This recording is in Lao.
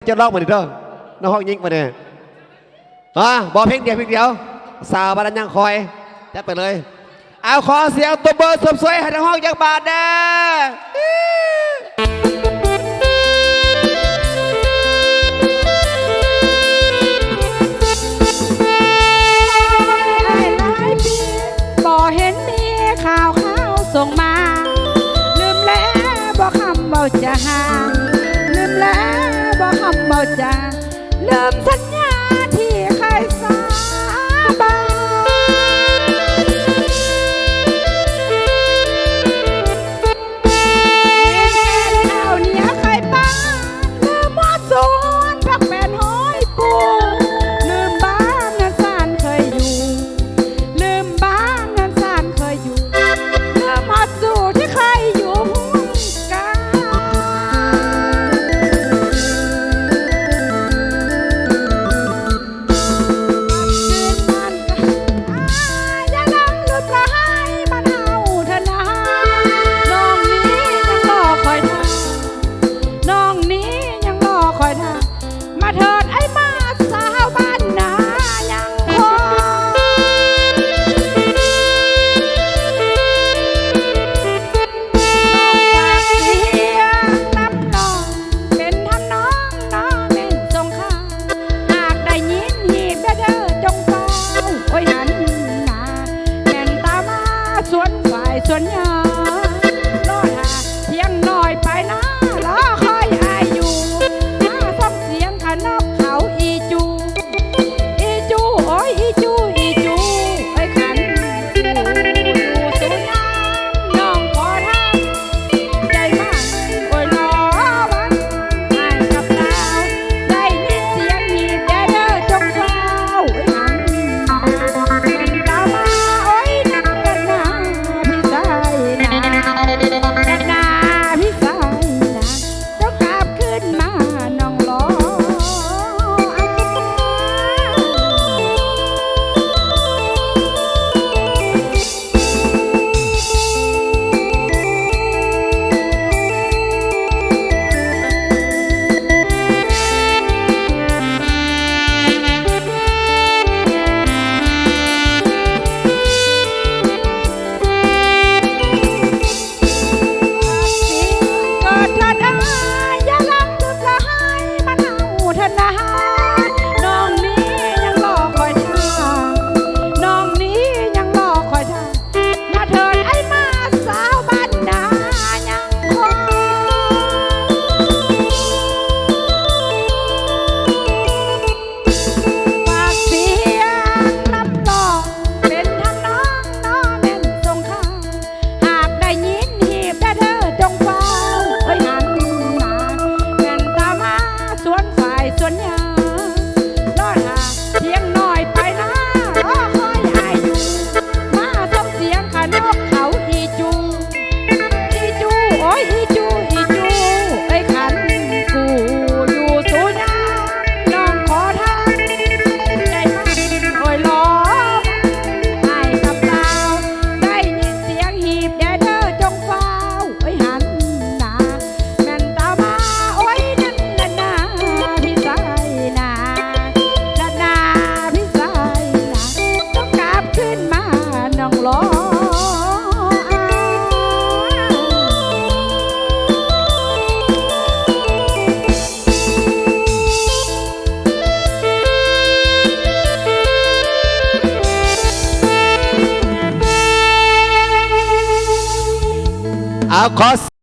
ຈະຮ້ອງບາດນີ້ເດີ ນັກຮ້ອງຍິງບາດນີ້. ຮະ ບໍ່ ເພງດຽວ ເພງດຽວ ສາວບ້ານນາຍາງຄອຍ ຈັດໄປເລີຍ. ເອົາ ຂໍສຽງຕົບມືຊົມຊ່ວຍໃຫ້ນັກຮ້ອງຈັກບາດແດ່. ອ້າຍຫຼາຍປີ ບໍ່ເຫັນມີຂ່າວຄາວສົ່ງມາ ລືມແລ້ວບໍ່ຄຳເວົ້າຈາ ລືມແລ້ວບໍ່ຄຳເວົ້າຈາ ລືມສັນຍາທີ່ເຄີຍສາບານ ແມ່ນແມ່ນເອົາເນຍເຄີຍປານ ລືມໝົດສູນຜັກແປນຮ້ອຍປູ ລືມບ້ານເຮືອນຊານເຄີຍຢູ່ ລືມບ້ານເຮືອນຊານເຄີຍຢູ່ ລືມຮອດສູ່ທີ່ເຄີຍຢູ່ຮ່ວມກັນ. ຄືນບ້ານກະ ອາ ຢ່າລັງລຸດລະຫາຍບ້ານເຮົາເທີນາ ນ້ອງນີ້ຍັງລໍຄອຍທ່າ ນ້ອງນີ້ຍັງລໍຄອຍທ່າ ມາເທີນອ້າຍມາ ສາວບ້ານນາຍາງຄອຍ ນ້ອງຝາກສຽງນຳນ້ອງ ເປັນທຳນອງນ້ອງແມ່ນສົງຄາ ຫາກໄດ້ຍິນຮີບແດ່ເດີ ຈົ່ງຟ້າວ ໂອ້ຍ ຫັນໜ້າ ແມ່ນຕາມາສວນຝ້າຍສວນຫຍ້າ ລໍຖ້າພຽງໜ້ອຍໄປນາ ລໍຄອຍອ້າຍຢູ່ ມາຟັງສຽງຂະນົກເຂົາອີຈູ ອີຈູ ໂອ້ຍ ອີຈູ ອີຈູ ເອີຍ ຄັນ ຢູ່ ຢູ່ສູ່ຍາມ ນ້ອງຂໍທາງໃຈມາ ໂອ້ຍ ລໍວັນ ອ້າຍກັບສາວ ໄດ້ຍິນສຽງຮີບແດ່ເດີ ຈົ່ງຟ້າວ ໂອ້ຍ ຫັນໜ້າ ແມ່ນຕາມາ ໂອ້ຍ ນັກກັນນາ ພີ່ຊາຍນາ ກັນນາ ພີ່ຊາຍນາ ເຈົ້າກັບຄືນມານ້ອງລໍ. ເກີດເທີນເອີຍ ຢ່າລັງລຶກລະຫາຍ ມາເອົາເທີນນາ ນ້ອງນີ້ຍັງລໍຄອຍທ່າ ນ້ອງນີ້ຍັງລໍຄອຍທ່າ ມາເທີນອ້າຍມາ ສາວບ້ານນາຍັງຄອຍ ຝາກສຽງລຳຮ້ອງ ເປັນທຳນອງໜໍ່ແມ່ນສົງຄາ ຫາກໄດ້ຍິນຮີບແດ່ເດີ ຈົ່ງຟ້າວເອີຍຫັນໜ້າ ແມ່ນຕາມາສວນຝ້າຍສວນຫຍ້າ ລໍຖ້າພຽງໜ້ອຍໄປນາ ລໍຄອຍອ້າຍຢູ່ ມາຊົມສຽງຂະນົກເຂົາອີຈູ ອີຈູ ໂອ້ຍ ອີຈູ ອີຈູ ເອີຍ ຄັນກູຢູ່ສູ່ຍາມ ນ້ອງຂໍທາງໃຈມາ ໂອ້ຍ ລໍ ອ້າຍກັບສາວ ໄດ້ຍິນສຽງຮີບແດ່ເດີ ຈົ່ງຟ້າວເອີຍຫັນໜ້າ ແມ່ນຕາມາ ໂອ້ຍ ນັ້ນລະນາ ພີ່ຊາຍນາ ລະນາ ພີ່ຊາຍນາ ຕ້ອງກັບຄືນມາ ນ້ອງລໍ. ເອົາ ຂໍ